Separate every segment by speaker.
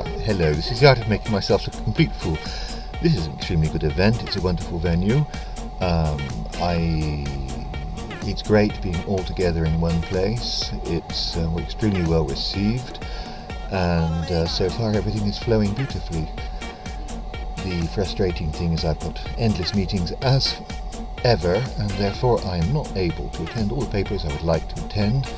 Speaker 1: the hello, this is the art of making myself look a complete fool. This is an extremely good event. It's a wonderful venue. Um, I it's great being all together in one place. It's uh, extremely well received, and uh, so far everything is flowing beautifully. The frustrating thing is I've got endless meetings as ever, and therefore I am not able to attend all the papers I would like to attend.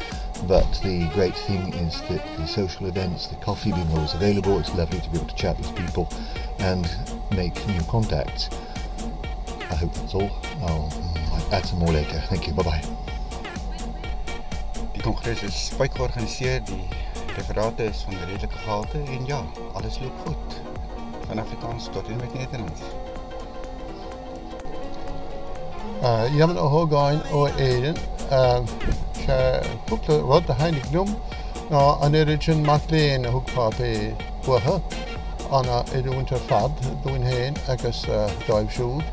Speaker 1: But the great thing is that the social events, the coffee being always available, it's lovely to be able to chat with people and make new contacts. I hope that's all. I'll add some more later. Thank you. Bye bye.
Speaker 2: Die kongres is puik georganiseer, die referate is van redelike gehalte en ja, alles loop goed. Van Afrikaans tot en met Nederlands.
Speaker 3: Éamonn Ó hÓgáin ó Éirinn. Sé cúpla rud a tháinig liom ná an oiread sin mac léinn a thug páipéir uathu, an-oiliúint ar fad dúinn féin agus dóibh siúd.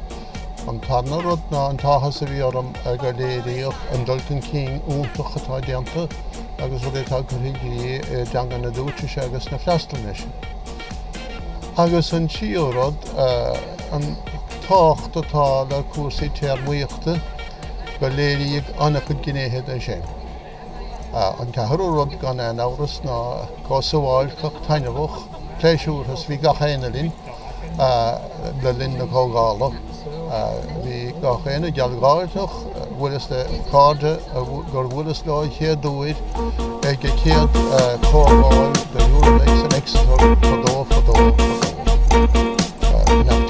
Speaker 3: An tarna rud ná an t-áthas a bhí orm gur léiríodh an dul chun cinn iontach atá déanta agus rudaí atá curtha i gcrích i dteanga na Dúitsise agus na Freaslainnise. Agus an tríú rud, an tábhacht atá le cúrsaí téarmaíochta, gur léiríodh an-chuid gnéithe de sin. An ceathrú rud, gan aon amhras, ná chomh suáilceach, taitneamhach, pléisiúrtha is a bhí gach éinne linn le linn na comhdhála. Bhí gach éinne gealgháirteach, bhuaileas le cairde gur bhuaileas leo an chéad uair ag an chéad chomhdháil de Eurolex in Exeter fadó fadó fadó.